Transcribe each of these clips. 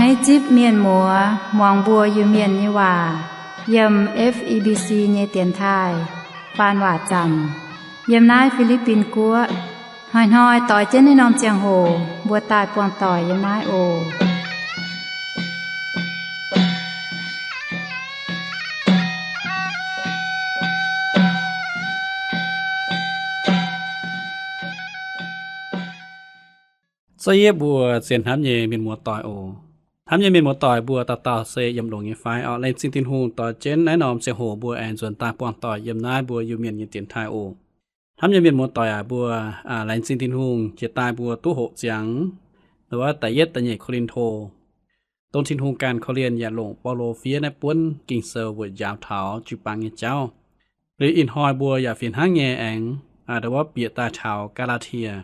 Naaiv zipv mienh muoz muangx mbuo Iu-Mienh nyei waac yiem F E B C nyei dienx taaih faan waac zaamc yiem naaiv Fi^li^bin Guoqv. Hnoi-hnoi doix jienv naaiv norm ziangh hoc mbuo daaih buangh doic yiem naaiv oc. Za'yietv mbuo zien hnamv nyei mienh muoz-doic oc. Hnamv nyei mienh muoz-doic mbuo dauh dauh se yiem longx nyei fai? Orqc, laengz zingh Tin-Hungh doix jienv naaiv norm ziangh hoc mbuo aengx nzuonx daaih buangh doic yiem naaiv mbuo Iu-Mienh nyei dienx taaih oc. Hnamv nyei mienh muoz-doic aac, mbuo laengz zingh Tin-Hungh jiex daaih mbuo duqv hoqc ziangx wuov da'yietv da'nyeic Ko^lin^to, dongh Tin-Hungh ganh korv-lienh yaac longc Baulo fiev naaiv buonv Ging-Sou weic njaaux taux jiu-baang nyei jauv. Liuz ih hnoi mbuo yaac fih hnangv nyei aengx wuov bieqc daaih taux Gaa^laa^tie.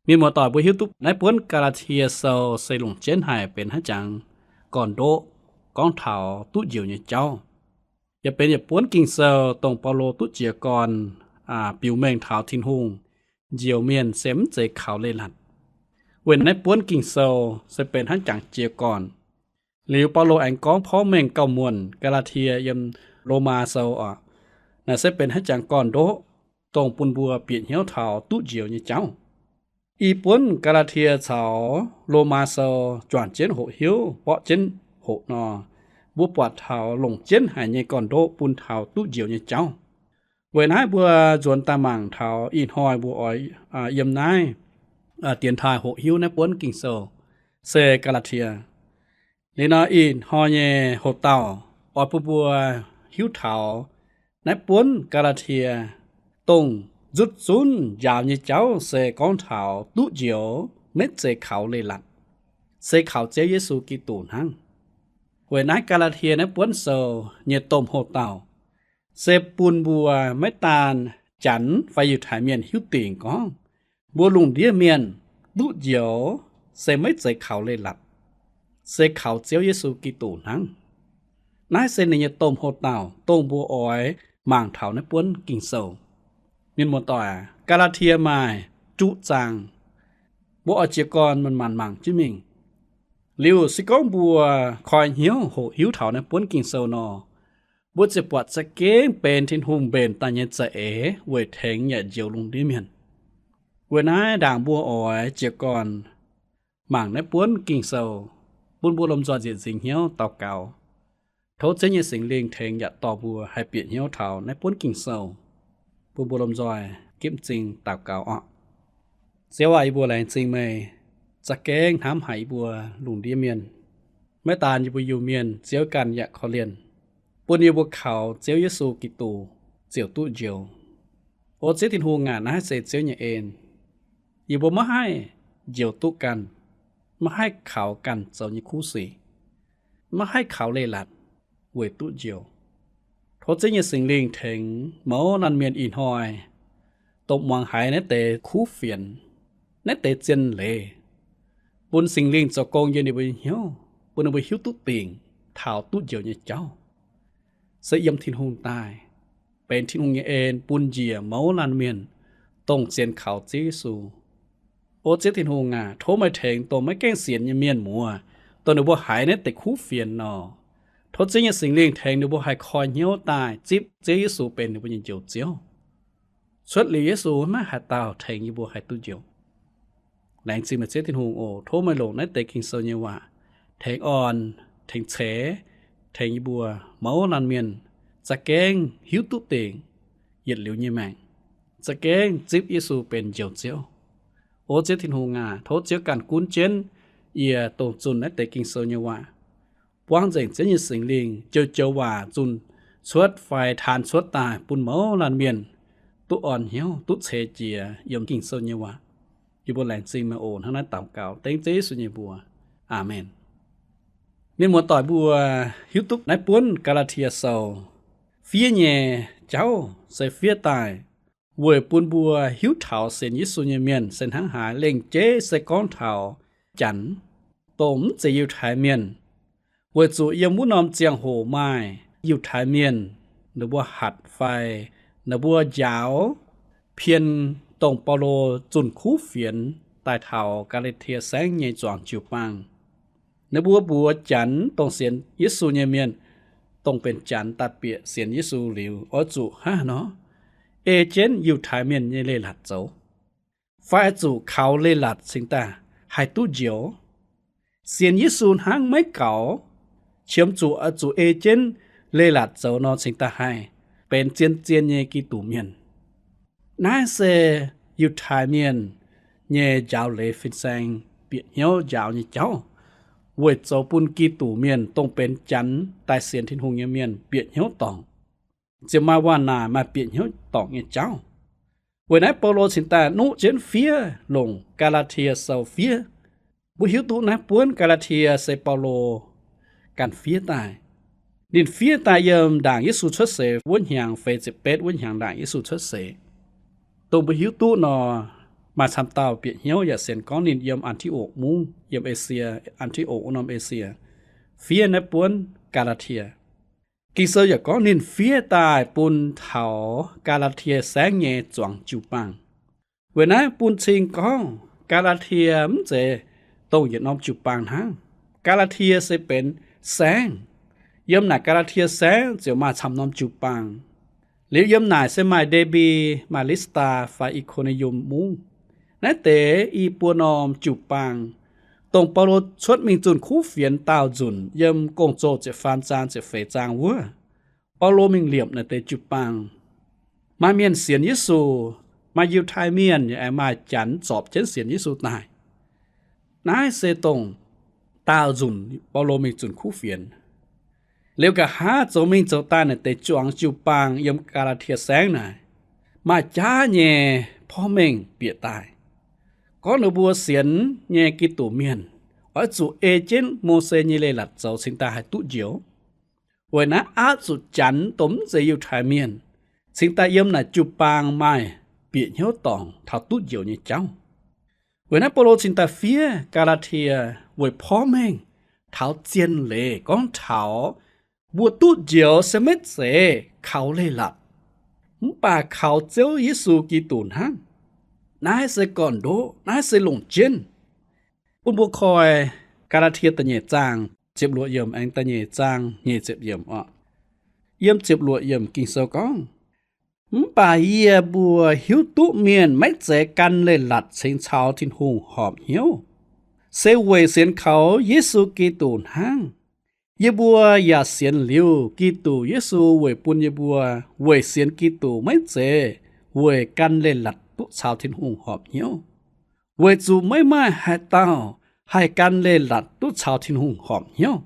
Mienh muoz-doic mbuo hiuv duqv naaiv buonv Gaa^laa^tie Sou se longc jienv haic benx haaix jangx gorn-ndoqv gorngv taux duqv njoux nyei jauv. Yaac benx yietc buonv Ging-Sou dongh Baulo duqv jiez gorn biux mengh taux Tin-Hungh njoux mienh se mv zeiz kaux leiz-latc. Weic naaiv buonv Ging-Sou se benx hnangv jangx jiez gorn. Liuz Baulo aengx gorngv porv mengh gauh muonc Gaa^laa^tie yiem Lomaa Sou orqc, naaic se benx hnangv jangx gorn-ndoqv dongh bun mbuo bieqc hnyouv taux duqv njoux nyei jauv. Ih buonv Gaa^laa^tie caux Lomaa Sou juangc jienv hoqc hiuv, borqv jienv hoqc nor, mbuo buatc taux longc jienv haic nyei gorn-ndoqv bun taux duqv njoux nyei jauv. Weic naaiv mbuo nzuonx daaih mangc taux ih hnoi mbuo oix yiem naaiv dienx taaih hoqc hiuv naaiv buonv Ging-Sou se Gaa^laa^tie. Liuz nor ih hnoi nyei hoc-dauh oix bun mbuo hiuv taux naaiv buonv Gaa^laa^tie dongh nzutv zunv njaaux nyei jauv se gorngv taux duqv njoux maiv zeiz kaux leiz-latc, se kaux Ziouv Yesu Giduc hnangv. Weic naaiv Gaa^laa^tie naaiv buonv sou nyei domh hoc-dauh se bun mbuo maiv daan Janx fai Yiutai Mienh hiuv dingc gorngv mbuo lungh ndiev mienh duqv njoux se maiv zeiz kaux leiz-latc, se kaux Ziouv Yesu Giduc hnangv. Naaiv se ninh nyei domh hoc-dauh dongh mbuo oix mangc taux naaiv buonv Ging-Sou. Mienh muoz-doic aac, Gaa^laa^tie maaih juqv zaang, mbuo oix jiez gorn manc-manc mangc jienv mingh. Liuz se gorngv mbuo koi hnyouv hoqc hiuv taux naaiv buonv Ging-Sou nor, mbuo ziouc buatc za'gengh benx Tin-Hungh mbenc daaih nyei za'eix weic tengx yaac njoux lungh ndiev mienh. Weic naaiv ndaangc mbuo oix jiez gorn mangc naaiv buonv Ging-Sou, bun mbuo lomh nzoih nzieqc nzingx hnyouv daux gaux, tov Ziouv nyei Singx Lingh tengx yaac dorh mbuo haih bieqc hnyouv taux naaiv buonv Ging-Sou. Bun mbuo lomh nzoih ginv m'zing daux gaux orqc. Ziouv aac, yie mbuo laengz zingh meih za'gengh hnamv haic yie mbuo lungh ndiev mienh. Maiv daan yie mbuo Iu-Mienh, Ziouv ganh yaac korv-lienh bun yie mbuo kaux Ziouv Yesu Giduc ziouc duqv njoux. O Ziouv Tin-Hungh aac, naaiv se Ziouv nyei en. Yie mbuo maiv haih njoux duqv ganh, maiv haih kaux ganh zoux nyei kuv sic, maiv haih kaux leiz-latc weic duqv njoux. Tov Ziouv nyei Singx Lingh tengx mouz laanh mienh ih hnoi dongh muangx haiz naaiv deix kuv fienx, naaiv deix zien leiz, bun Singx Lingh zoux gong yiem ninh mbuo nyei hnyouv, bun ninh mbuo hiuv duqv dingc taux duqv njoux nyei jauv se yiem Tin-Hungh daaih, benx Tin-Hungh nyei en bun njiec mouz laanh mienh dongh sienx kaux Ziouv Yesu. O Ziouv Tin-Hungh aac, tov meih tengx dongh maiv gaengh sienx nyei mienh muoz, dongh ninh mbuo haiz naaiv deix kuv fienx nor, tov Ziouv nyei Singx Lingh tengx ninh mbuo haih koi hnyouv daaih zipv Ziouv Yesu benx ninh mbuo nyei Njoux Ziouv. Cuotv liuz Yesu maiv maaih haaix dauh tengx yie mbuo haih duqv njoux. Laengz zingh meih Ziouv Tin-Hungh oc. Tov meih longc naaiv deix Ging-Sou nyei waac tengx orn, tengx ceix, tengx yie mbuo mouz laanh mienh za'gengh hiuv duqv dingc yietc liuz nyei maengc, za'gengh zipv Yesu benx Njoux Ziouv. O Ziouv Tin-Hungh aac, tov Ziouv ganh gunv jienv yie dongh zunh naaiv deix Ging-Sou nyei waac. Buangv nzengc Ziouv nyei Singx Lingh joux-joux waac zunh cuotv fai taan cuotv daaih bun mouz laanh mienh duqv orn hnyouv, duqv ceix jiez yiem Ging-Sou nyei waac. Yie mbuo laengz zingh meih oc. Hnangv naaiv daux gaux dengv Ziouv Yesu nyei mbuox. Aamen. Mienh muoz-doic mbuo hiuv duqv naaiv buonv Gaa^laa^tie Sou fiev nyei jauv se fiev daaih weic bun mbuo hiuv taux sienx Yesu nyei mienh se hnangv haaix. Lengc jeiv se gorngv taux Janx, dongh mv zeiz Yiutai Mienh, weic zuqc yiem wuov norm ziangh hoc maaih Yiutai Mienh, ninh mbuo hatc fai ninh mbuo njaaux pien dongh Baulo zunh kuv fienx daaih taux Gaa^laa^tie Saengv nyei zuangx jiu-baang. Ninh mbuo mbuox Janx, dongh sienx Yesu nyei mienh, dongh benx Janx daaih bieqc sienx Yesu liuz, oix zuqc hnangv haaix nor ei jienv Yiutai Mienh nyei leiz-latc zoux, fai oix zuqc kaux leiz-latc cingx daaih haih duqv njoux. Sienx Yesu hnangv maiv gaux, qiemx zuqc oix zuqc ei jienv leiz-latc zoux nor cingx daaih haih benx zien-zien nyei Giduc Mienh. Naaiv se Yiutai Mienh nyei njaaux leiz fin-saeng bieqc hnyouv njaaux nyei jauv, weic zoux bun Giduc Mienh, dongh benx Janx daaih sienx Tin-Hungh nyei mienh bieqc hnyouv dorngc, ziouc maaih waac naaic maaih bieqc hnyouv dorngc nyei jauv. Weic naaiv Baulo cingx daaih nuqv jienv fiev longc Gaa^laa^tie Sou fiev. Mbuo hiuv duqv naaiv buonv Gaa^laa^tie se Baulo ganh fiev daaih. Ninh fiev daaih yiem ndaangc Yesu cuotv seix wuov hnyangx feix ziepc betv wuov hnyangx ndaangc Yesu cuotv seix. Dongh mbuo hiuv duqv nor, maaih camv dauh bieqc hnyouv yaac sienx gorngv ninh yiem An^ti^okc Mungv, yiem Esie, An^ti^okc wuov norm Esie, fiev naaiv buonv Gaa^laa^tie. Ging-Sou yaac gorngv ninh fiev daaih bun taux Gaa^laa^tie Saengv nyei zuangx jiu-baang. Weic naaiv bun cing gorngv Gaa^laa^tie mv zeiz dongh yietc norm jiu-baang hnangv. Gaa^laa^tie se benx saengv. Yiem naaic Gaa^laa^tie Saengv ziouc maaih camv norm jiu-baang. Liuz yiem naaic se maaih Nde^mbi, maaih Listaa fai I^ko^ni^yum Mungv. Naaiv deix i buo norm jiu-baang, dongh Baulo cuotv mingh zunh kuv fienx daauh nzunc yiem Gong-Zoh ziepc faam zaang ziepc feix zaang wuov, Baulo mingh liepc naaiv deix jiu-baang. Maaih mienh sienx Yesu, maaih Yiutai Mienh, yaac maaih Janx zorpc jienv sienx Yesu daaih. Naaiv se dongh daauh nzunc Baulo mingh zunh kuv fienx. Liuz nqa'haav zoux mingh zoux daaih naaiv deix zuangx jiu-baang yiem Gaa^laa^tie Saengv naaic, maaih jaav nyei porv mengh bieqc daaih, gorngv ninh mbuo sienx nyei Giduc Mienh oix zuqc ei jienv Mose nyei leiz-latc zoux cingx daaih haih duqv njoux. Weic naaiv aapv zuqc Janx, dongh mv zeiz Yiutai Mienh, cingx daaih yiem naaic jiu-baang maaih bieqc hnyouv dorngc taux duqv njoux nyei jauv. Weic naaiv Baulo cingx daaih fiev Gaa^laa^tie weic porv mengh taux zien leiz gorngv taux mbuo duqv njoux se maiv zeiz kaux leiz-latc, mv baac kaux Ziouv Yesu Giduc hnangv. Naaiv se gorn-ndoqv, naaiv se longc jienv. Bun mbuo koi Gaa^laa^tie da'nyeic zaang ziepc luoqc yiemc aengx da'nyeic zaang nyic ziepc yiemc oc. Yiem ziepc luoqc yiemc Ging-Sou gorngv, mv baac yie mbuo hiuv duqv mienh maiv zeiz gan leiz-latc cingx caux Tin-Hungh horpc hnyouv, se weic sienx kaux Yesu Giduc hnangv. Yie mbuo yaac sienx liuz Giduc Yesu weic bun yie mbuo weic sienx Giduc maiv zeiz weic gan leiz-latc duqv caux Tin-Hungh horpc hnyouv, weic zuqc maiv maaih haaix dauh haih gan leiz-latc duqv caux Tin-Hungh horpc hnyouv.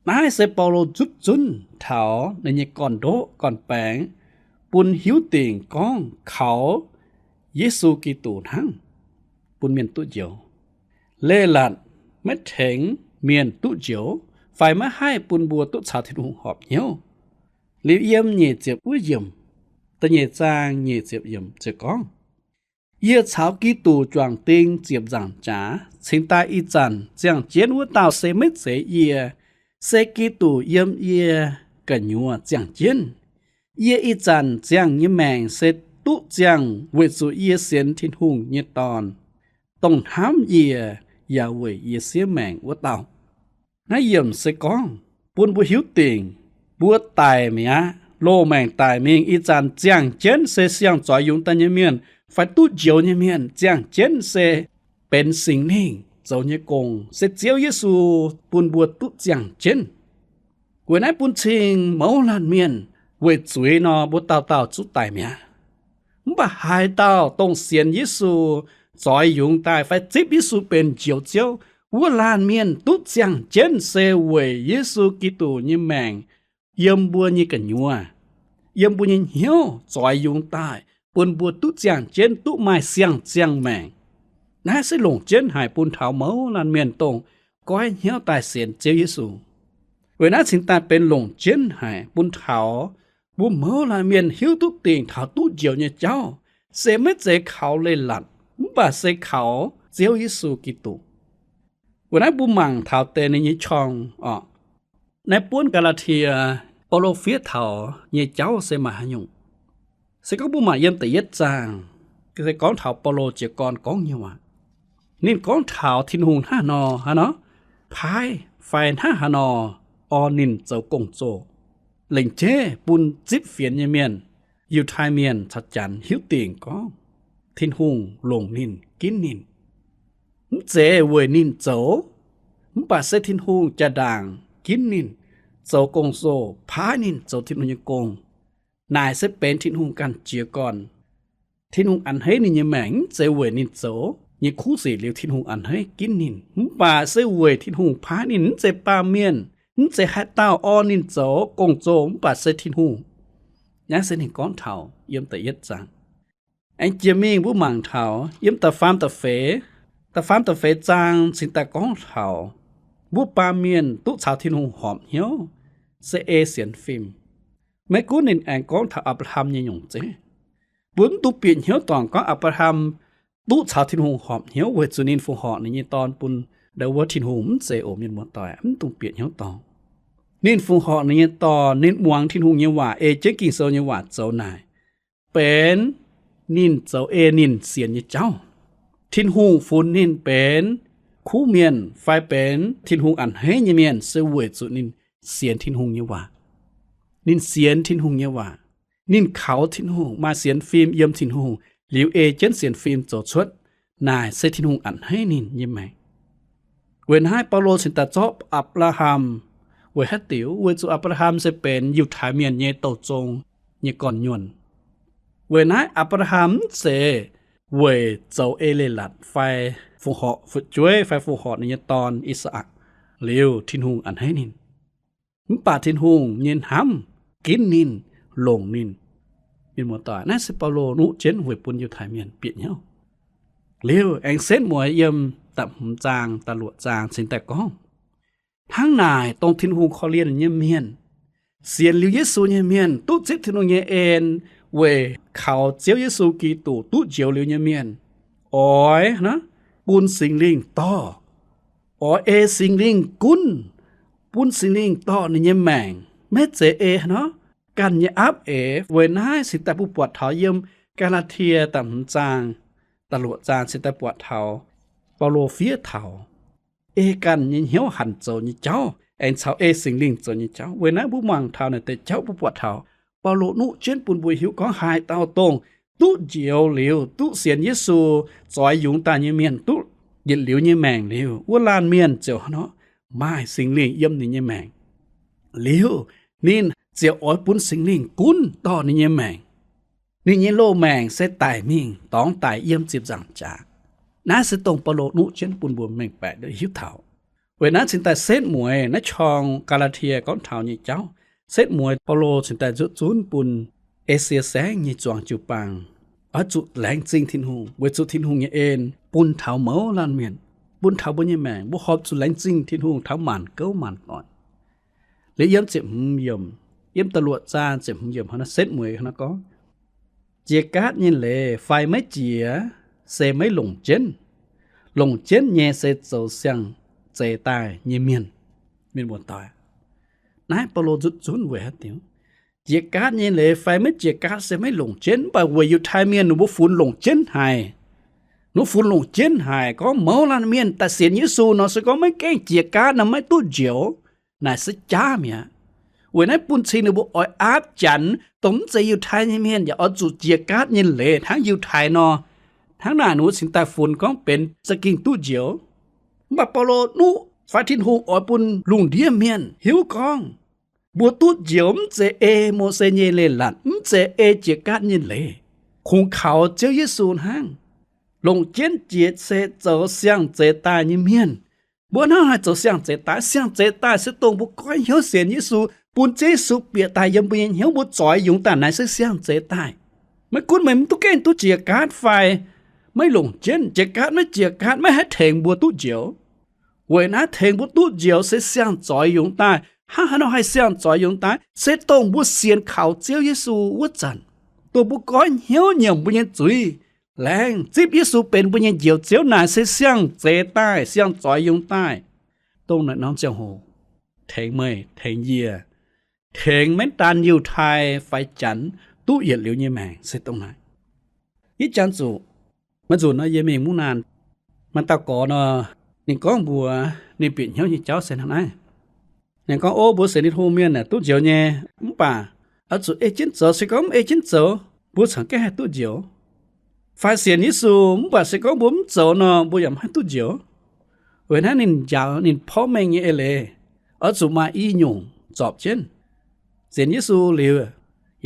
Naaiv se Baulo nzutv zunv taux ninh nyei gorn-ndoqv gorn-baengx bun hiuv dingc gorngv kaux Yesu Giduc hnangv bun mienh duqv njoux. Leiz-latc maiv tengx mienh duqv njoux fai maiv haih bun mbuo duqv caux Tin-Hungh horpc hnyouv. Liuz yiem nyic ziepc wuov yiemc, da'nyeic zaang nyic ziepc yiemc ziouc gorngv, yie caux Giduc juangc ding ziepc nzaangc jaax cingx daaih ih zanc ziangh jienv wuov dauh se maiv zeiz yie, se Giduc yiem yie gu'nyuoz ziangh jienv. Yie ih zanc ziangh nyei maengc se duqv ziangh weic zuqc yie sienx Tin-Hungh nyei Dorn, dongh hnamv yie yaac weic yie siev maengc wuov dauh. Naaiv yiemc se gorngv bun mbuo hiuv dingc, mbuo daic mi'aqv, loz-maengc daic mingh ih zanc ziangh jienv se siang-zoix yungz daaih nyei mienh fai duqv njoux nyei mienh, ziangh jienv se benx Singx Lingh zoux nyei gong, se Ziouv Yesu bun mbuo duqv ziangh jienv. Weic naaiv bun cing mouz laanh mienh weic zuiz nor, mbuo dauh dauh zuqv daic mi'aqv. Mv baac haaix dauh dongh sienx Yesu, zoix yungz daaih fai zipv Yesu benx Njoux Ziouv, wuov laanh mienh duqv ziangh jienv se weic Yesu Giduc nyei maengc yiem mbuo nyei gu'nyuoz, yiem mbuo nyei hnyouv zoix yungz daaih, bun mbuo duqv ziangh jienv duqv maaih siang-ziangh maengc. Naaiv se longc jienv haic bun taux mouz laanh mienh dongh goiv hnyouv daaih sienx Ziouv Yesu. Weic naaiv cingx daaih benx longc jienv haic bun taux mbuo mouz laanh mienh hiuv duqv dingc taux duqv njoux nyei jauv se maiv zeiz kaux leiz-latc, mv baac se kaux Ziouv Yesu Giduc. Weic naaiv mbuo mangc taux deix ninh nyei qorng oc. Naaiv buonv Gaa^laa^tie, Baulo fiev taux nyei jauv se maaih haaix nyungc? Se gorngv mbuo mangc yiem da'yietv zaang, se gorngv taux Baulo jiez gorn gorngv nyei waac. Ninh gorngv taux Tin-Hungh hnangv nor, hnangv nor, paaiv fai hnangv haaix nor orn ninh zoux gong-zoh, lengc jeiv bun zipv fienx nyei mienh, Yiutai Mienh caux Janx hiuv dingc gorngv Tin-Hungh longc ninh, ginv ninh. Mv zeiz weic ninh zoux, mv baac se Tin-Hungh jaa-ndaangc ginv ninh, zoux gong-zoh paaiv ninh zoux Tin-Hungh nyei gong. Naaic se benx Tin-Hungh ganh jiez gorn. Tin-Hungh a'hneiv ninh nyei maengc mv zeiz weic ninh zoux nyei kuv sic liuz Tin-Hungh a'hneiv ginv ninh, mv baac se weic Tin-Hungh paaiv ninh. Mv zeiz baamh mienh, mv zeiz haaix dauh orn ninh zoux gong-zoh, mv baac se Tin-Hungh. Naaiv se ninh gorngv taux yiem da'yietv zaang. Aengx jiex mingh mbuo mangc taux yiem da'faam da'feix, da'faam da'feix zaang cingx daaih gorngv taux mbuo baamh mienh duqv caux Tin-Hungh horpc hnyouv se ei sienx fim. Maiv gunv ninh aengx gorngv taux Apc^laa^ham nyei nyungc zeiv. Mbuo mv dungx bieqc hnyouv dorngc gorngv Apc^laa^ham duqv caux Tin-Hungh horpc hnyouv weic zuqc ninh fongc horc ninh nyei dorn bun ndau wuov Tin-Hungh, mv zeiz oc, mienh muoz-doic, mv dungx bieqc hnyouv dorngc. Ninh fongc horc ninh nyei dorn, ninh muangx Tin-Hungh nyei waac, ei jienv Ging-Sou nyei waac zoux naaic, benx ninh zoux ei ninh sienx nyei jauv. Tin-Hungh funx ninh benx kuv mienh fai benx Tin-Hungh a'hneiv nyei mienh se weic zuqc ninh sienx Tin-Hungh nyei waac. Ninh sienx Tin-Hungh nyei waac. Ninh kaux Tin-Hungh, maaih sienx fim yiem Tin-Hungh, liuz ei jienv sienx fim zoux cuotv. Naaic se Tin-Hungh a'hneiv ninh nyei maengc. Weic naaiv Baulo cingx daaih zorqv Apc^laa^ham weic haaix diuc? Weic zuqc Apc^laa^ham se benx Yiutai Mienh nyei douh zong nyei gorn-nyuonh. Weic naaiv Apc^laa^ham mv zeiz weic zoux ei leiz-latc fai fongc horc fu'jueiv fai fongc horc ninh nyei dorn, I^saa^lakc, liuz Tin-Hungh a'hneiv ninh. Mv baac Tin-Hungh nyei hnamv ginv ninh, longc ninh. Mienh muoz-doic, naaiv se Baulo nuqv jienv weic bun Yiutai Mienh bieqc hnyouv. Liuz aengx setv mueiz yiem da'hmz zaang, da'luoqc zaang cingx daaih gorngv, hnangv naaic dongh Tin-Hungh korv-lienh nyei mienh, sienx liuz Yesu nyei mienh, duqv zipv Tin-Hungh nyei en weic kaux Ziouv Yesu Giduc duqv njoux liuz nyei mienh, oix nor bun Singx Lingh dorh, oix ei Singx Lingh gunv, bun Singx Lingh dorh ninh nyei maengc, maiv zeiz ei nor ganh nyei aapv eix. Weic naaiv cingx daaih mbuo buatc taux yiem Gaa^laa^tie da'hmz zaang, da'luoqc zaang cingx daaih buatc taux Baulo fiev taux ei ganh nyei hnyouv hanc zoux nyei jauv aengx caux ei Singx Lingh zoux nyei jauv. Weic naaiv mbuo mangc taux naaic deix jauv mbuo buatc taux Baulo nuqv jienv bun mbuo hiuv gorngv haaix dauh dongh duqv njoux liuz, duqv sienx Yesu, zoix yungz daaih nyei mienh, duqv yietc liuz nyei maengc liuz, wuov laanh mienh ziouc nor maaih Singx Lingh yiem ninh nyei maengc. Liuz ninh ziouc oix bun Singx Lingh gunv dorh ninh nyei maengc. Ninh nyei loz-maengc se daic mingh dorngx daic yiem ziepc nzaangc jaax. Naaiv se dongh Baulo nuqv jienv bun mbuo mengh baeqc hiuv taux. Weic naaiv cingx daaih setv mueiz naaiv qorng Gaa^laa^tie gorngv taux nyei jauv, setv mueiz Baulo cingx daaih nzuqc zunv bun Esie Saengv nyei zuangx jiu-baang oix zuqc laengz zingh Tin-Hungh, weic zuqc Tin-Hungh nyei en bun taux mouz laanh mienh, bun taux mbuo nyei maengc. Mbuo horpc zuqc laengz zingh Tin-Hungh taux maanc gouv maanc doic. Liuz yiem ziepc hmz yiemc, yiem da'luoqc zaang ziepc hmz yiemc hnangv naaiv setv mueiz hnangv naaiv gorngv, Jiex gaatv nyei leiz fai maiv jiex se maiv longc jienv. Longc jienv nyei se zoux siang-zeix daaih nyei mienh. Mienh muoz-doic, naaiv Baulo nzuqc zunv weic haaix diuc? Jiex gaatv nyei leiz fai maiv jiex gaatv se maiv longc jienv, mv baac weic Yiutai Mienh ninh mbuo funx longc jienv haic. Ninh funx longc jienv haic gorngv mouz laanh mienh daaih sienx Yesu nor se gorngv maiv gaengh jiex gaatv nor maiv duqv njoux. Naaic se jaav mi'aqv. Weic naaiv bun cing ninh mbuo oix aapv Janx, dongh mv zeiz Yiutai nyei mienh yaac oix zuqc jiex gaatv nyei leiz hnangv Yiutai nor. Hnangv naaic ninh mbuo cingx daaih funx gorngv benx za'gengh duqv njoux. Mv baac Baulo nuqv fai Tin-Hungh oix bun lungh ndiev mienh hiuv gorngv mbuo duqv njoux mv zeiz ei Mose nyei leiz-latc, mv zeiz ei jiex gaatv nyei leiz, kungx kaux Ziouv Yesu hnangv. Longc jienv jiex se zoux siang-zeix daaih nyei mienh. Mbuo hnangv haaix zoux siang-zeix daaih? Siang-zeix daaih se dongh mbuo goiv hnyouv sienx Yesu, bun Ziouv Yesu bieqc daaih yiem mbuo nyei hnyouv, mbuo zoix yungz daaih naaic se siang-zeix daaih. Maiv gunv meih mv duqv gaengh duqv jiex gaatv fai maiv longc jienv, jiex gaatv maiv jiex gaatv, maiv haih tengx mbuo duqv njoux. Weic naaiv tengx mbuo duqv njoux se siang-zoix yungz daaih. Hnangv haaix nor haih siang-zoix yungz daaih? Se dongh mbuo sienx kaux Ziouv Yesu wuov zanc, dongh mbuo goiv hnyouv nyiemc mbuo nyei zuiz, laengz zipv Yesu benx mbuo nyei Njoux Ziouv naaic se siang-zeix daaih, siang-zoix yungz daaih. Dongh naaic norm ziangh hoc tengx meih, tengx yie, tengx maiv daan Yiutai fai Janx duqv yietc liuz nyei maengc se dongh naaic. Ih jangx zuqc, maiv nzunc nor yie mingh mungv naanh, maaih dauh gorx nor, Ninh gorngv mbuox ninh bieqc hnyouv nyei jauv se hnangv naaiv. Ninh gorngv, O, mbuo sienx Tin-Hungh mienh aah, duqv njoux nyei, mv baac oix zuqc ei jienv zoux. Se gorngv mv ei jienv zoux, mbuo cangx gaengh haih duqv njoux. Fai sienx Yesu, mv baac se gorngv mbuo mv zoux nor, mbuo yaac mv haih duqv njoux. Weic naaiv ninh njaaux ninh porv mengh nyei eix leiz, oix zuqc maaih i nyungc zorpc jienv. Sienx Yesu liuz,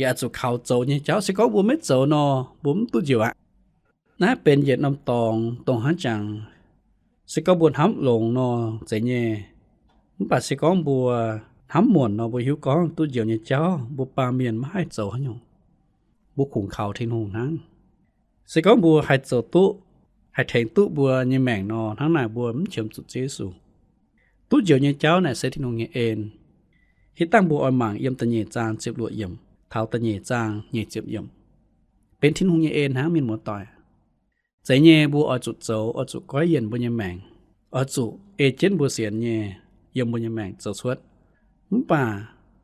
yaac oix zuqc kaux zoux nyei jauv. Se gorngv mbuo maiv zoux nor, mbuo mv duqv njoux aqv. Naaiv benx yietc norm dorngx, dongh hnangv jangx, se gorngv mbuo hnamv longx nor, zeiz nyei. Mv baac se gorngv mbuo hnamv muonc nor, mbuo hiuv gorngv duqv njoux nyei jauv, mbuo baamh mienh maiv haih zoux haaix nyungc. Mbuo kungx kaux Tin-Hungh hnangv. Se gorngv mbuo haih zoux duqv, haih tengx duqv mbuo nyei maengc nor, hnangv naaic mbuo mv qiemx zuqc Ziouv Yesu. Duqv njoux nyei jauv naaic se Tin-Hungh nyei en. Hitv dangh mbuo oix mangc yiem da'nyeic zaang ziepc luoqc yiemc taux da'nyeic zaang nyic ziepc yiemc, benx Tin-Hungh nyei en hnangv, mienh muoz-doic. Zeiz nyei, mbuo oix zuqc zoux, oix zuqc goiv yienc mbuo nyei maengc, oix zuqc ei jienv mbuo sienx nyei, yiem mbuo nyei maengc zoux cuotv. Mv baac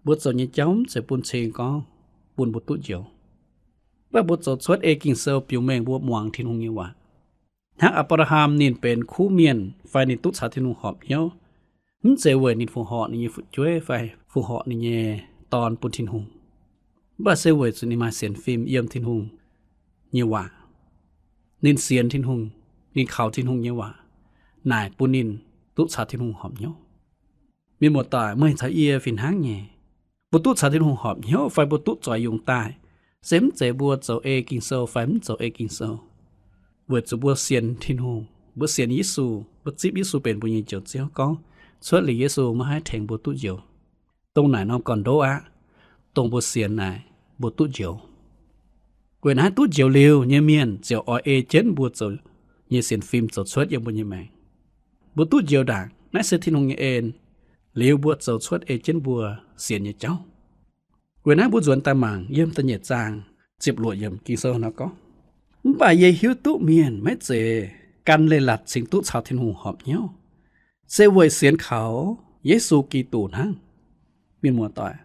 mbuo zoux nyei jauv mv zeiz bun cing gorngv bun mbuo duqv njoux. Mv baac mbuo zoux cuotv ei Ging-Sou biux mengh mbuo muangx Tin-Hungh nyei waac. Hnangv Apc^laa^ham ninh benx kuv mienh fai ninh duqv caux Tin-Hungh horpc hnyouv, mv zeiz weic ninh fongc horc ninh nyei fu'jueiv fai fongc horc ninh nyei dorn bun Tin-Hungh, mv baac se weic zuqc ninh maaih sienx fim yiem Tin-Hungh nyei waac. Ninh sienx Tin-Hungh, ninh kaux Tin-Hungh nyei waac, naaic bun ninh duqv caux Tin-Hungh horpc hnyouv. Mienh muoz-doic, meih caux yie fih hnangv nyei. Mbuo duqv caux Tin-Hungh horpc hnyouv fai mbuo duqv zoix yungz daaih, se mv zeiz mbuo zoux ei Ging-Sou fai mv zoux ei Ging-Sou. Weic zuqc mbuo sienx Tin-Hungh, mbuo sienx Yesu, mbuo zipv Yesu benx mbuo nyei Njoux Ziouv, gorngv cuotv liuz Yesu maiv haih tengx mbuo duqv njoux. Dongh naaic norm gorn-ndoqv aqv. Dongh mbuo sienx naaic, mbuo duqv njoux. Weic naaiv duqv njoux liuz nyei mienh ziouc oix ei jienv mbuo zoux nyei sienx fim zoux cuotv yiem mbuo nyei maengc. Mbuo duqv njoux ndaangc, naaiv se Tin-Hungh nyei en, liuz mbuo zoux cuotv ei jienv mbuo sienx nyei jauv. Weic naaiv mbuo nzuonx daaih mangc yiem da'nyeic zaang ziepc luoqc yiemc Ging-Sou nor gorngv, Mv baac yie hiuv duqv mienh maiv zeiz gan leiz-latc cingx duqv caux Tin-Hungh horpc hnyouv, se weic sienx kaux Yesu Giduc hnangv. Mienh muoz-doic,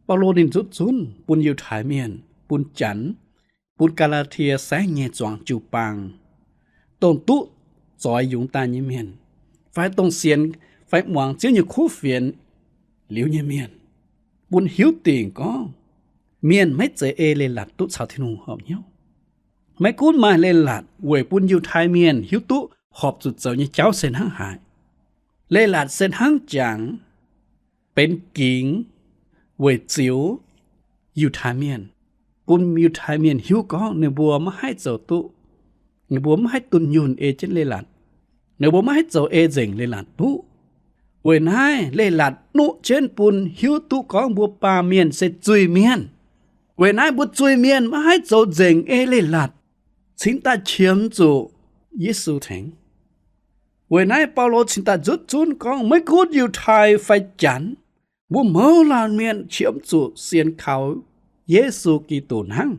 Baulo ninh nzutv zunv bun Yiutai Mienh, bun Janx, bun Gaa^laa^tie Saengv nyei zuangx jiu-baang, dongh duqv zoix yungz daaih nyei mienh, fai dongh sienx fai muangx Ziouv nyei kuv fienx liuz nyei mienh, bun hiuv dingc gorngv mienh maiv zeiz ei leiz-latc duqv caux Tin-Hungh horpc hnyouv. Maiv gunv maaih leiz-latc weic bun Yiutai Mienh hiuv duqv horpc zuqc zoux nyei jauv se hnangv haaix. Leiz-latc se hnangv jangx benx gingx weic ziux Yiutai Mienh, bun Yiutai Mienh hiuv gorngv ninh mbuo maiv haih zoux duqv, ninh mbuo maiv haih dunh yunh ei jienv leiz-latc, ninh mbuo maiv haih zoux ei nzengc leiz-latc duqv. Weic naaiv leiz-latc nuqv jienv bun hiuv duqv gorngv mbuo baamh mienh se zuiz-mienh. Weic naaiv mbuo zuiz-mienh maiv haih zoux nzengc ei leiz-latc cingx daaih qiemx zuqc Yesu tengx. Weic naaiv Baulo cingx daaih nzutv zunv gorngv maiv gunv Yiutai fai Janx, mbuo mouz laanh mienh qiemx zuqc sienx kaux Yesu Giduc hnangv.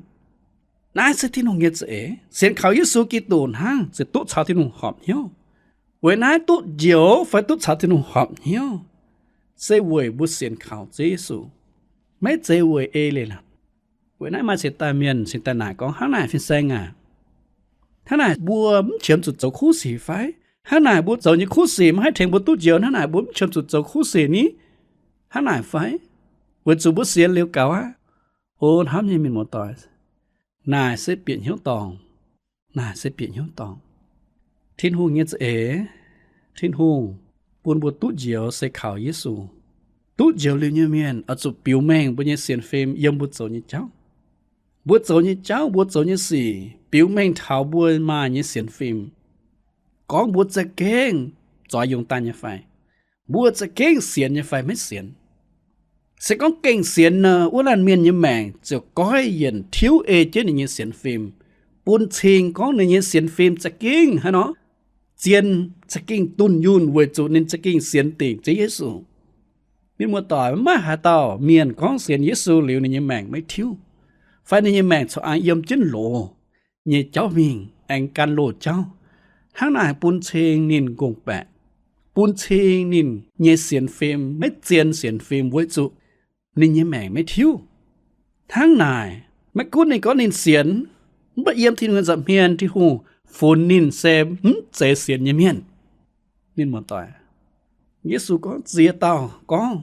Naaiv se Tin-Hungh nyei za'eix. Sienx kaux Yesu Giduc hnangv ziouc duqv caux Tin-Hungh horpc hnyouv. Weic naaiv duqv njoux fai duqv caux Tin-Hungh horpc hnyouv se weic mbuo sienx kaux Ziouv Yesu, maiv zeiz weic ei leiz-latc. Weic naaiv maaih cingx daaih mienh cingx daaih naaic gorngv, hnangv naaic fin-saeng aac, hnangv naaic mbuo mv qiemx zuqc zoux kuv sic fai? Hnangv naaic mbuo zoux nyei kuv sic maiv haih tengx mbuo duqv njoux, hnangv naaic mbuo mv qiemx zuqc zoux kuv sic ni? Hnangv naaic fai? Weic zuqc mbuo sienx liuz gaux aqv. O hnamv nyei mienh muoz-doic, naaic se bieqc hnyouv dorngc. Naaic se bieqc hnyouv dorngc. Tin-Hungh nyei za'eix, Tin-Hungh bun mbuo duqv njoux se kaux Yesu. Duqv njoux liuz nyei mienh oix zuqc biux mengh mbuo nyei sienx fim yiem mbuo zoux nyei jauv. Mbuo zoux nyei jauv, mbuo zoux nyei sic biux mengh taux mbuo maaih nyei sienx fim, gorngv mbuo za'gengh zoix yungz daaih nyei fai, mbuo za'gengh sienx nyei fai maiv sienx. Se gorngv gengh sienx nor, wuov laanh mienh nyei maengc ziouc goiv yienc tiuv ei jienv ninh nyei sienx fim, bun cing gorngv ninh nyei sienx fim za'gengh haaix nor, zien, za'gengh dunh yunh weic zuqc ninh za'gengh sienx dingc Ziouv Yesu. Mienh muoz-doic, maiv maaih haaix dauh mienh gorngv sienx Yesu liuz ninh nyei maengc maiv tiuv, fai ninh nyei maengc corc aengx yiem jienv loz nyei jauv mingh, aengx gan loz jauv. Hnangv naaic bun cing ninh ngongh baeqc, bun cing ninh nyei sienx fim maiv zien sienx fim weic zuqc ninh nyei maengc maiv tiuv. Hnangv naaic, maiv gunv ninh gorngv ninh sienx, mv baac yiem Tin-Hungh nza'hmien Tin-Hungh funx ninh se mv zeiz sienx nyei mienh. Mienh muoz-doic, Yesu gorngv ziex dauh gorngv,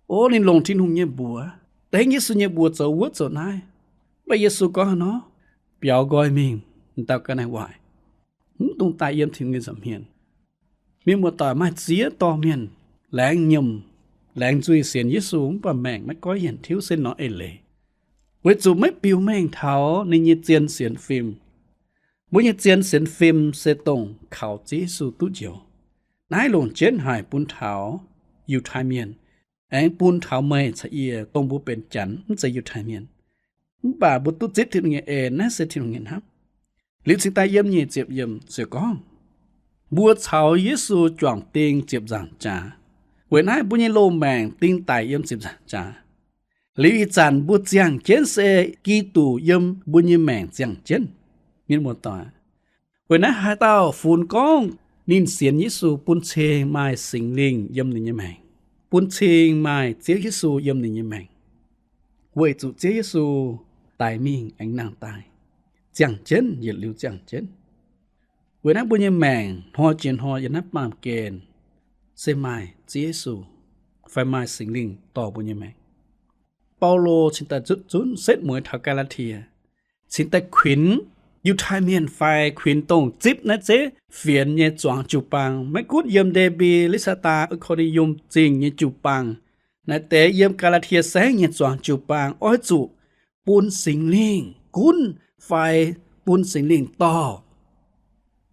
o, ninh longc Tin-Hungh nyei mbuox. Dengv Yesu nyei mbuox zoux wuov zoux naaiv. Mv baac Yesu gorngv haaix nor? Biaux nqoi mingh, dauh ga'naaiv waaic, mv dungx daaih yiem Tin-Hungh nyei nza'hmien. Mienh muoz-doic, maaih ziex dorh mienh laengz nyiemc, laengz nzuih sienx Yesu mv baac maengc maiv goiv yienc, tiuv se nor eix leiz, weic zuqc maiv biux mengh taux ninh nyei zien sienx fim. Mbuo nyei zien sienx fim se dongh kaux Ziouv Yesu duqv njoux. Naaiv longc jienv haic bun taux Yiutai Mienh, aengx bun taux meih caux yie, dongh mbuo benx Janx mv zeiz Yiutai Mienh. Mv baac mbuo duqv zipv Tin-Hungh nyei en, naaiv se Tin-Hungh nyei hnamv. Liuz cingx daaih yiem nyic ziepc yiemc ziouc gorngv, mbuo caux Yesu juangc ding ziepc nzaangc jaax. Weic naaiv mbuo nyei loz-maengc ding daic yiem ziepc nzaangc jaax. Liuz ih zanc mbuo ziangh jienv se Giduc yiem mbuo nyei maengc ziangh jienv. Mienh muoz-doic, weic naaiv haaix dauh funx gorngv ninh sienx Yesu bun cing maaih Singx Lingh yiem ninh nyei maengc, bun cing maaih Ziouv Yesu yiem ninh nyei maengc, weic zuqc Ziouv Yesu daic mingh aengx nangh daaih, ziangh jienv, yietc liuz ziangh jienv. Weic naaiv mbuo nyei maengc hnoi jiex hnoi yiem naaiv baamh gen se maaih Ziouv Yesu fai maaih Singx Lingh dorh mbuo nyei maengc. Baulo cingx daaih zutv zunv setv mueiz taux Gaa^laa^tie, cingx daaih kuinx Yiutai Mienh fai kuinx dongh zipv naaiv zeiv fienx nyei zuangx jiu-baang, maiv gunv yiem Nde^mbi, Litv^saa^daa, I^ko^ni^yum Zingh nyei jiu-baang, naaiv deix yiem Gaa^laa^tie Saengv nyei zuangx jiu-baang oix zuqc bun Singx Lingh gunv fai bun Singx Lingh dorh,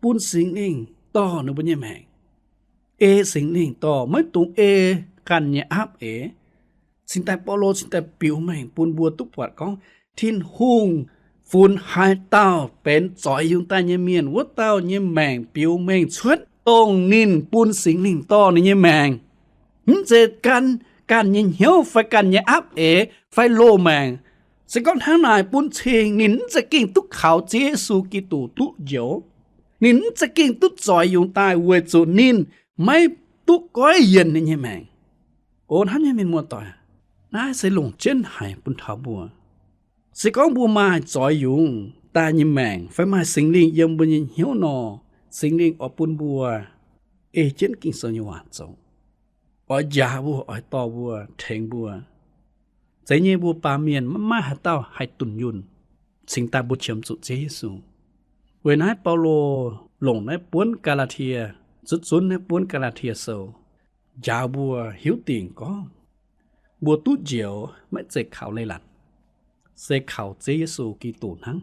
bun Singx Lingh dorh ninh mbuo nyei maengc. Ei Singx Lingh dorh, maiv dungx ei ganh nyei aapv eix. Cingx daaih Baulo cingx daaih biux mengh bun mbuo duqv buatc gorngv Tin-Hungh funx haaix dauh benx zoix yungz daaih nyei mienh, wuov dauh nyei maengc biux mengh cuotv dongh ninh bun Singx Lingh dorh ninh nyei maengc. Mv zeiz gan ganh nyei hnyouv fai ganh nyei aapv eix fai loz-maengc. Se gorngv hnangv naaic bun cing ninh mv za'gengh duqv kaux Ziouv Yesu Giduc duqv njoux. Ninh mv za'gengh duqv zoix yungz daaih weic zuqc ninh maiv duqv goiv yienc ninh nyei maengc. O hnamv nyei mienh muoz-doic, naaiv se longc jienv haic bun taux mbuo. Se gorngv mbuo maaih zoix yungz daaih nyei maengc fai maaih Singx Lingh yiem mbuo nyei hnyouv nor, Singx Lingh oix bun mbuo ei jienv Ging-Sou nyei waac zoux, oix njaaux mbuo, oix dorh mbuo, tengx mbuo. Zeiz nyei mbuo baamh mienh maiv maaih haaix dauh haih dunh yunh cingx daaih mbuo qiemx zuqc Ziouv Yesu. Weic naaiv Baulo longc naaiv buonv Gaa^laa^tie, zutv zunv naaiv buonv Gaa^laa^tie Sou, njaaux mbuo hiuv dingc gorngv mbuo duqv njoux maiv zeiz kaux leiz-latc, se kaux Ziouv Yesu Giduc hnangv.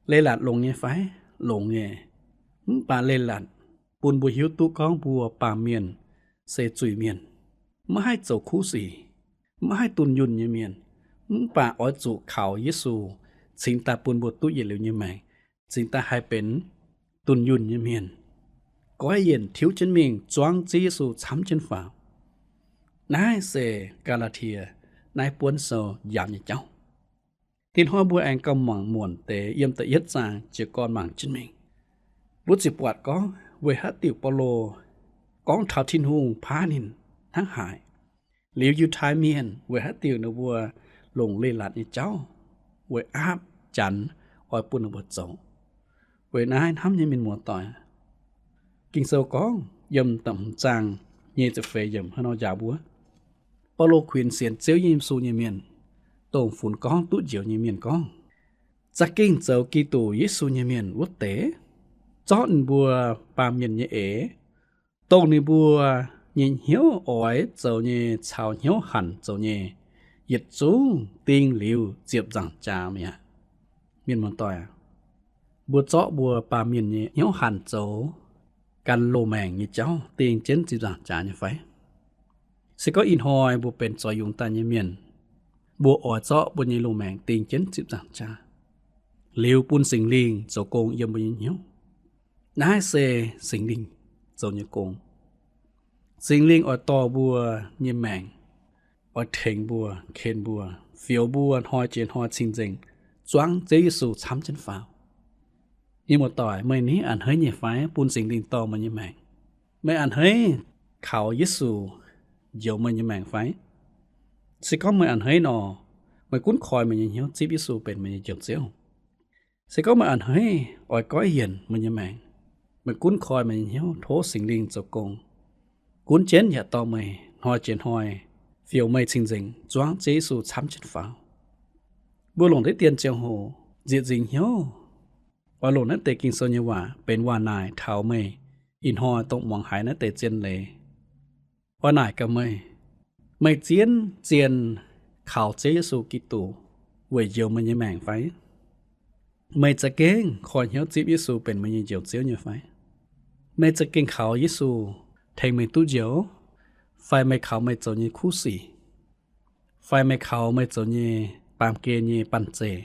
Leiz-latc longx nyei fai? Longx nyei. Mv baac leiz-latc bun mbuo hiuv duqv gorngv mbuo baamh mienh se zuiz-mienh, maiv haih zoux kuv sic, maiv haih dunh yunh nyei mienh. Mv baac oix zuqc kaux Yesu cingx daaih bun mbuo duqv yietc liuz nyei maengc, cingx daaih haih benx dunh yunh nyei mienh, goiv yienc tiuv jienv mingh zuangv Ziouv Yesu camv jienv faaux. Naaiv se Gaa^laa^tie naaiv buonv sou njaaux nyei jauv. Tin hnoi mbuo aengx gauh mangc muonc deix yiem da'yietv zaang jiez gorn mangc jienv mingh. Mbuo ziouc buatc gorngv weic haaix diuc Baulo gorngv taux Tin-Hungh paaiv ninh hnangv haaix. Liuz Yiutai Mienh weic haaix diuc ninh mbuo longc leiz-latc nyei jauv weic aapv Janx oix bun ninh mbuo zoux. Weic naaiv hnamv nyei mienh muoz-doic, Ging-Sou gorngv yiem da'hmz zaang nyei ziepc feix yiemc hnangv nor njaaux mbuo, Baulo kuinx sienx Ziouv Yesu nyei mienh, dongh funx gorngv duqv njoux nyei mienh gorngv, za'gengh zoux Giduc Yesu nyei mienh wuov deix, zorqv ninh mbuo baamh mienh nyei eix, dongh ninh mbuo nyei hnyouv oix zoux nyei caux hnyouv hanc zoux nyei, yietc zungv ding liuz ziepc nzaangc jaax mi'aqv. Mienh muoz-doic aac, mbuo zorqv mbuo baamh mienh nyei hnyouv hanc zoux, gan loz-maengc nyei jauv ding jienv ziepc nzaangc jaax nyei fai? Se gorngv ih hnoi mbuo benx zoux yungz daaih nyei mienh, mbuo oix zorqv mbuo nyei loz-maengc ding jienv ziepc nzaangc jaax, liuz bun Singx Lingh zoux gong yiem mbuo nyei hnyouv. Naaiv se Singx Lingh zoux nyei gong. Singx Lingh oix dorh mbuo nyei maengc, oix tengx mbuo, ken mbuo, fioux mbuo hnoi jiex hnoi cing-nzengc zuangv Ziouv Yesu camv jienv faaux. Mienh muoz-doic, meih ni a'hneiv nyei fai bun Singx Lingh dorh meih nyei maengc? Meih a'hneiv kaux Yesu njoux meih nyei maengc fai? Se gorngv meih a'hneiv nor, meih gunv koi meih nyei hnyouv zipv Yesu benx meih nyei Njoux Ziouv. Se gorngv meih a'hneiv oix goiv yienc meih nyei maengc, meih gunv koi meih nyei hnyouv, tov Singx Lingh zoux gong gunv jienv yaac dorh meih hnoi jiex hnoi, fioux meih cing-nzengc zuangv Ziouv Yesu camv jienv faaux. Mbuo longc naaiv dien ziangh hoc nzieqc nzingc hnyouv oix longc naaiv deix Ging-Sou nyei waac benx waac naaic taux meih ih hnoi dongh muangx haiz naaiv deix zien leiz. Oix naaic gaax meih, meih zien-zien kaux Ziouv Yesu Giduc weic njoux meih nyei maengc fai? Meih za'gengh koi hnyouv zipv Yesu benx meih nyei Njoux Ziouv nyei fai? Meih za'gengh kaux Yesu tengx meih duqv njoux, fai meih kaux meih zoux nyei kuv sic, fai meih kaux meih zoux nyei baamh gen nyei banh zeic,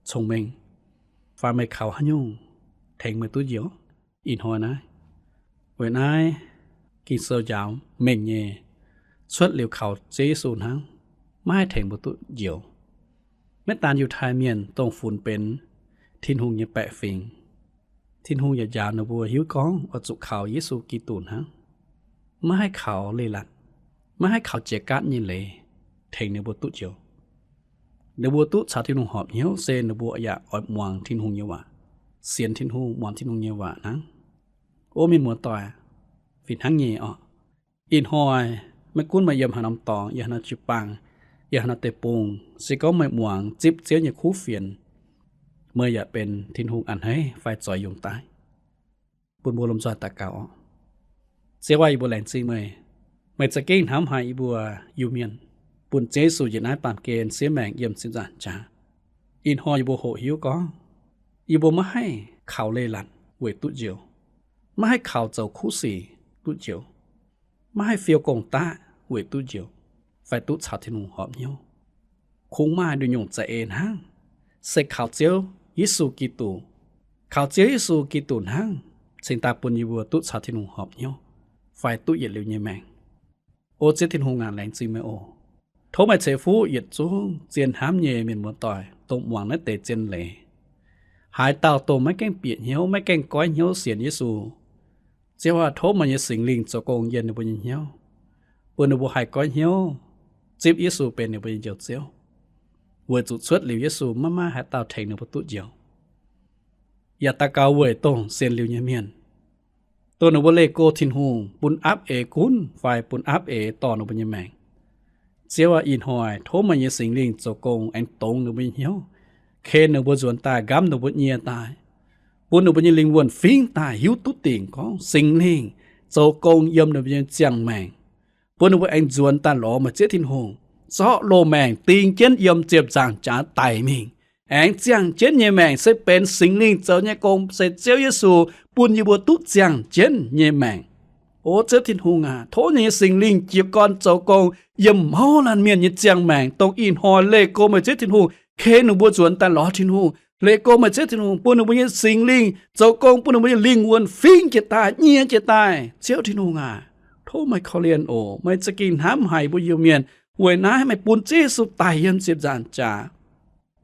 cong-mengh, fai meih kaux haaix nyungc tengx meih duqv njoux? Ih hnoi naaiv, weic naaiv Ging-Sou njaaux mengh nyei, cuotv liuz kaux Ziouv Yesu hnangv, maiv haih tengx mbuo duqv njoux. Maiv daan Yiutai Mienh dongh funx benx Tin-Hungh nyei baeqc fingx, Tin-Hungh yaac njaaux ninh mbuo hiuv gorngv oix zuqc kaux Yesu Giduc hnangv, maiv haih kaux leiz-latc, maiv haih kaux jiex gaatv nyei leiz tengx ninh mbuo duqv njoux. Ninh mbuo duqv caux Tin-Hungh horpc hnyouv se ninh mbuo yaac oix muangx Tin-Hungh nyei waac, sienx Tin-Hungh, muangx Tin-Hungh nyei waac hnangv. O mienh muoz-doic, fih hnangv nyei orqc. Ih hnoi maiv gunv meih yiem haaix norm dorngx, yiem haaix norm jiu-baang, yiem haaix norm deic-bung, se gorngv meih muangx zipv Ziouv nyei kuv fienx, meih yaac benx Tin-Hungh a'hneiv fai zoix yungz daaih, bun mbuo lomh nzoih daux gaux orqc. Ziouv aac, yie mbuo laengz zingh meih. Meih za'gengh hnamv haic yie mbuo Iu-Mienh, bun Ziouv Yesu njiec naaiv baamh gen siev maengc yiem ziepc nzaangc jaax. Ih hnoi yie mbuo hoqc hiuv gorngv, yie mbuo maiv haih kaux leiz-latc weic duqv njoux, maiv haih kaux zoux kuv sic duqv njoux, maiv haih fiou gong-daqv weic duqv njoux, fai duqv caux Tin-Hungh horpc hnyouv. Kungx maaih nduqc nyungc za'eix hnangv, se kaux Ziouv Yesu Giduc. Kaux Ziouv Yesu Giduc hnangv cingx daaih bun yie mbuo duqv caux Tin-Hungh horpc hnyouv, fai duqv yietc liuz nyei maengc. O Ziouv Tin-Hungh aac, laengz zingh meih oc. Tov meih ceix fuqv yietc zungv zien hnamv nyei mienh muoz-doic, dongh muangx naaiv deix zien leiz. Haaix dauh dongh maiv gaengh bieqc hnyouv, maiv gaengh goiv hnyouv sienx Yesu, Ziouv aac, tov meih nyei Singx Lingh zoux gong yiem ninh mbuo nyei hnyouv, bun ninh mbuo haih goiv hnyouv zipv Yesu benx ninh mbuo nyei Njoux Ziouv, weic zuqc cuotv liuz Yesu maiv maaih haaix dauh tengx ninh mbuo duqv njoux. Yaac daux gaux weic dongh sienx liuz nyei mienh, dongh ninh mbuo leih go Tin-Hungh bun aapv eix gunv fai bun aapv eix dorh ninh mbuo nyei maengc. Ziouv aac, ih hnoi tov meih nyei Singx Lingh zoux gong aengx dongz ninh mbuo nyei hnyouv, ken ninh mbuo nzuonx daaih, nqamv ninh mbuo nyie daaih, bun ninh mbuo nyei lingh wuonh fingx daaih hiuv duqv dingc gorngv Singx Lingh zoux gong yiem ninh mbuo nyei ziangh maengc, bun ninh mbuo aengx nzuonx daaih lorz meih Ziouv Tin-Hungh, zorqv loz-maengc ding jienv yiem ziepc nzaangc jaax daic mingh, aengx ziangh jienv nyei maengc se benx Singx Lingh zoux nyei gong, se Ziouv Yesu bun yie mbuo duqv ziangh jienv nyei maengc. O Ziouv Tin-Hungh aac, tov ninh nyei Singx Lingh jiez gorn zoux gong yiem mouz laanh mienh nyei ziangh maengc, dongh ih hnoi leih go meih Ziouv Tin-Hungh ken ninh mbuo nzuonx daaih lorz Tin-Hungh, leih go meih Ziouv Tin-Hungh bun ninh mbuo nyei Singx Lingh zoux gong bun ninh mbuo nyei lingh wuonh fingx jiez daaih, nyie jiez daaih. Ziouv Tin-Hungh aac, tov meih korv-lienh oc. Meih za'gengh hnamv haic mbuo Iu-Mienh, weic naaiv meih bun Ziouv Yesu daic yiem ziepc nzaangc jaax.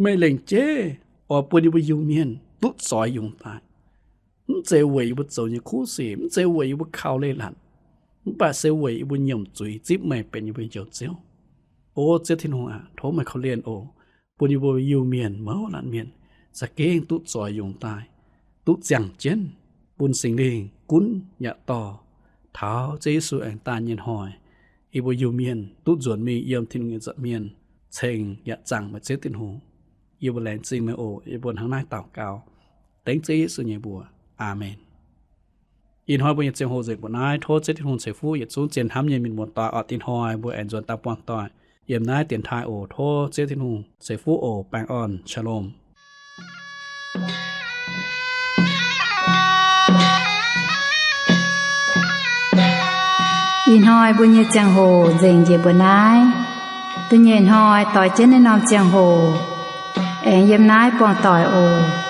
Meih lengc jeiv oix bun yie mbuo Iu-Mienh duqv zoix yungz daaih. Mv zeiz weic yie mbuo zoux nyei kuv sic, mv zeiz weic yie mbuo kaux leiz-latc, mv baac se weic yie mbuo nyiemc zuiz zipv meih benx yie mbuo nyei Njoux Ziouv. O Ziouv Tin-Hungh aac, tov meih korv-lienh oc. Bun yie mbuo Iu-Mienh mouz laanh mienh za'gengh duqv zoix yungz daaih, duqv ziangh jienv, bun Singx Lingh gunv yaac dorh, taux Ziouv Yesu aengx daaih nyei hnoi, yie mbuo Iu-Mienh duqv nzuonx mingh yiem Tin-Hungh nyei nza'hmien, ceng yaac zaangc meih Ziouv Tin-Hungh. Yie mbuo laengz zingh meih oc. Yie mbuo hnangv naaiv daux gaux, dengv Ziouv Yesu nyei mbuox. Aamen. Ih hnoi mbuo nyei ziangh hoc nzengc mbuoqc naaiv. Tov Ziouv Tin-Hungh ceix fuqv yietc zungv zien hnamv nyei mienh muoz-doic oc. Ih hnoi mbuo aengx nzuonx daaih buangh doic yiem naaiv dienx taaih oc. Tov Ziouv Tin-Hungh ceix fuqv oc. Baengh orn, Shalom. Ih hnoi mbuo nyei ziangh hoc nzengc njiec mbuoqc naaiv. Da'nyeic hnoi doix jienv naaiv norm ziangh hoc aengx yiem naaiv buangh doic oc.